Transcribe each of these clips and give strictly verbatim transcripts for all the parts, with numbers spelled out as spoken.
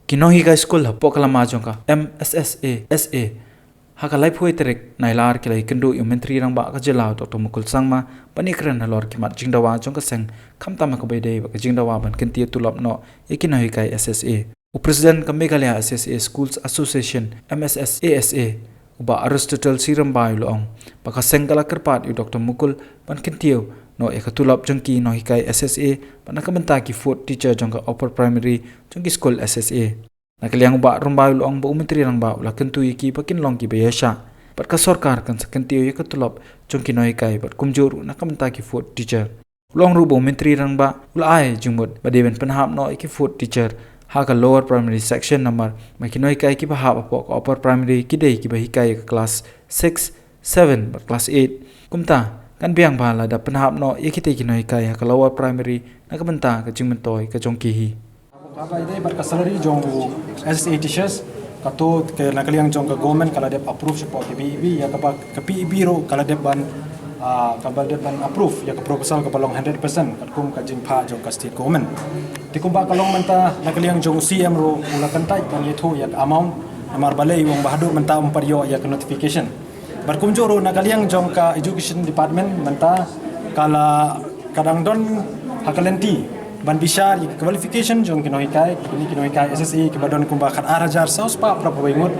Ki nonghikai skul hapoh ka lama jong ka M S S A S A ha ka laiphew tarik Nailar ki la ïakynduh ïa u Myntri Rangbah ka jylla u Doctor Mukul Sangma ban ïakren halor ki mat jingdawa jong ka seng, khamtam ha kaba ïadei bad ka jingdawa ban kyntiew tulop noh ïa ki nonghikai S S A. U President ka Meghalaya S S A Schools Association, M S S A S A, u Bah Aristotle C Rymbai u la ong ba ka seng ka la kyrpad ïa u Doctor Mukul ban kyntiew noh ïa ka tulop jong ki nonghikai S S A bad na ka bynta ki fourth teacher jong ka upper primary jong ki skul S S A. Na ka liang u Bah Rymbai u la ong ba u Myntri Rangbah u la kyntu ïa ki ba kin long kiba ïaishah bad ka sorkar kan sa kyntiew ïa ka tulop jong ki nonghikai bad kumjuh ruh na ka bynta ki fourth teacher. U la ong ruh ba u Myntri Rangbah u la ai jingmut ba dei ban pynhap noh ïa ki fourth teacher ha ka lower primary section, namar ba ki nonghikai kiba hap hapoh ka upper primary ki dei kiba hikai ïa ka class six, seven bad class eight. Kumta kan biang ba lada pynhap noh ïa kitei ki nonghikai ha ka lower primary na ka bynta ka jingmyntoi ka jong ki hi. Kaba ïadei bad ka salary jong u S S A teachers, kato ka na ka liang jong ka government ka la dep approve shapoh ka P E B, ïa kaba ka P E B ruh ka la dep ban, ah, ka la dep ban approve ïa ka proposal kaba long hundred percent katkum ka jingphah jong ka state government. Te kumba ka long mynta, na ka liang jong u C M ruh u la kyntait ban ïathuh ïa ka amount, namar balei u ong ba haduh mynta um pat ïoh ïa ka notification. Bad kumjuh ruh na ka liang jong ka education department mynta ka la, ka dang don ha ka lynti ban bishar ïa ka qualification jong ki nonghikai, kine ki nonghikai S S A kiba don kumba khat ar hajar saw spah phra phew wei ngut,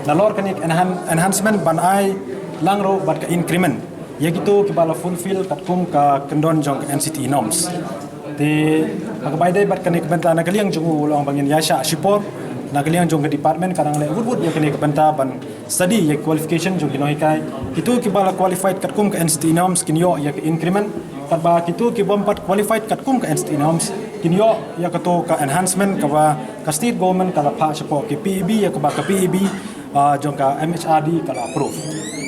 nalor kane ka enhan-, enhancement ban ai lang ruh bad ka increment ïa kito kiba la fulfill katkum ka kyndon jong ka N C T E norms. Te ha kaba ïadei bad kane ka bynta, na ka liang jong u u la ong ba ngin ïaishah shipor, na ka liang jong ka department ka dang leh wut wut ïa kane ka bynta ban study ïa qualification jong ki nonghikai. Kito kiba la qualified katkum ka N C T E norms kin ïoh ïa ka increment, katba kito ki bym pat qualified katkum ka N C T E norms kin ïoh ïa kato ka enhancement kaba ka state government ka la phah shapoh ka P E B, ïa kaba ka P E B, ah, jong ka M H R D ka la approve.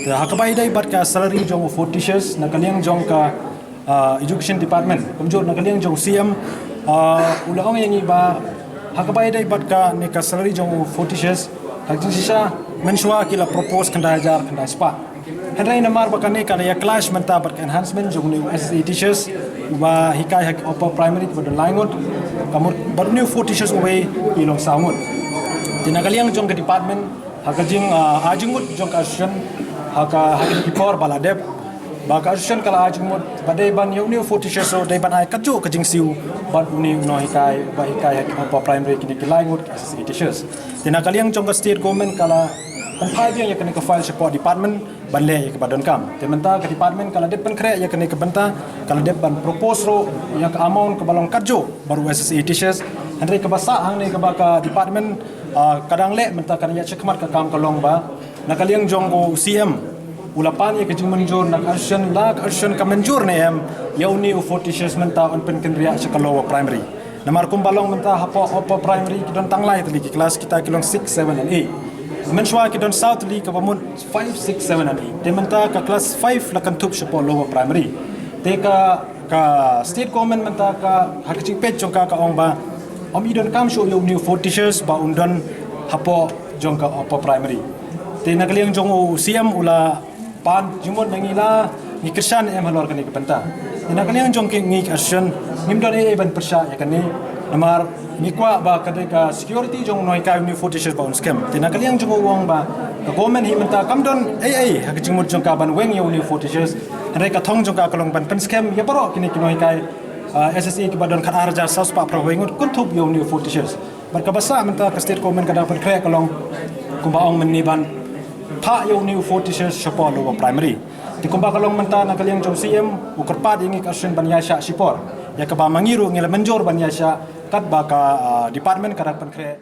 Te ha kaba ïadei bad ka salary jong u fourth teachers, na ka liang jong ka ah, education department, kumjuh na ka liang jong u C M, ah, u la ong ïa ngi ba ha kaba ïadei bad kane ka salary jong u fourth teachers, ha ka jingshisha mynshuwa ki la propose khyndai hajar khyndai spah. Hynrei namar ba kane ka la ïa clash mynta bad ka enhancement jong une u S S A teachers uba hikai ha ki upper primary kiba don lai ngut, ka mut bad une u fourth teachers uwei ki long saw ngut. Te na ka liang jong ka department, ha ka jing, ah, ai jingmut jong ka association, ha ka, ha kine ki por ba la dep, ba ka association ka la ai jingmut ba dei ban ïa une u fourth teachers ruh dei ban ai katjuh ka jingsiew bad une u nonghikai ba hikai ha ki upper primary, kine ki lai ngut ki S S A teachers. Te na ka liang jong ka state government ka la pynphai biang ïa kane ka file shapoh department ban leh ïa kaba donkam. Te mynta ka department ka la dep pynkhreh ïa kane ka bynta, ka la dep ban propose ruh ïa ka amount kaba long katjuh bad u S S A teachers. Hynrei kaba sah hangne kaba ka department, ah, ka dang leh mynta, ka dang ïaid shakhmat ka kam ka long ba na ka liang jong u C M u la pan ïa ka jingmynjur na ka association, la ka association ka mynjur ne em ïa une u fourth teachers mynta un pynkynriah sha ka lower primary. Namar kumba long mynta hapoh upper primary ki don tang lai tylli ki class, kita ki long six, seven and eight. Mynshuwa ki don saw tylli, kaba mut five, six, seven and eight. Te mynta ka class five la kynthup shapoh lower primary. Te ka, ka state government mynta ka, ha ka jingpeit jong ka, ka ong ba ym i donkam shuh ïa une u fourth teachers ba un don hapoh jong ka upper primary. Te na ka liang jong u C M u la pan jingmut na ngi, la ngi kyrshan em halor kane ka bynta. Te na ka liang jong ki, ngi ki association ngim don ei ei ban pyrshah ïa kane, namar ngi kwah ba ka dei ka security jong u nonghikai une u fourth teachers ba un skhem. Te na ka liang jong u ong ba ka government hi mynta kam don ei ei ha ka jingmut jong ka ban weng ïa une u fourth teachers. Hynrei ka thong jong ka ka long ban pynskhem ïa baroh kine ki nonghikai, ah, S S A kiba don khat ar hajar saw spah phra phew wei ngut kynthup ïa une u fourth teachers. Bad kaba sah mynta ka state government ka dang pynkhreh ka long kumba ong mynne ban phah ïa une u fourth teachers shapoh lower primary. Te kumba ka long mynta na ka liang jong u C M u kyrpad ïa ngi ka association ban ïaishah shipor, ïa kaba ma ngi ruh ngi la mynjur ban ïaishah katba ka, ah, department ka dang pynkhreh.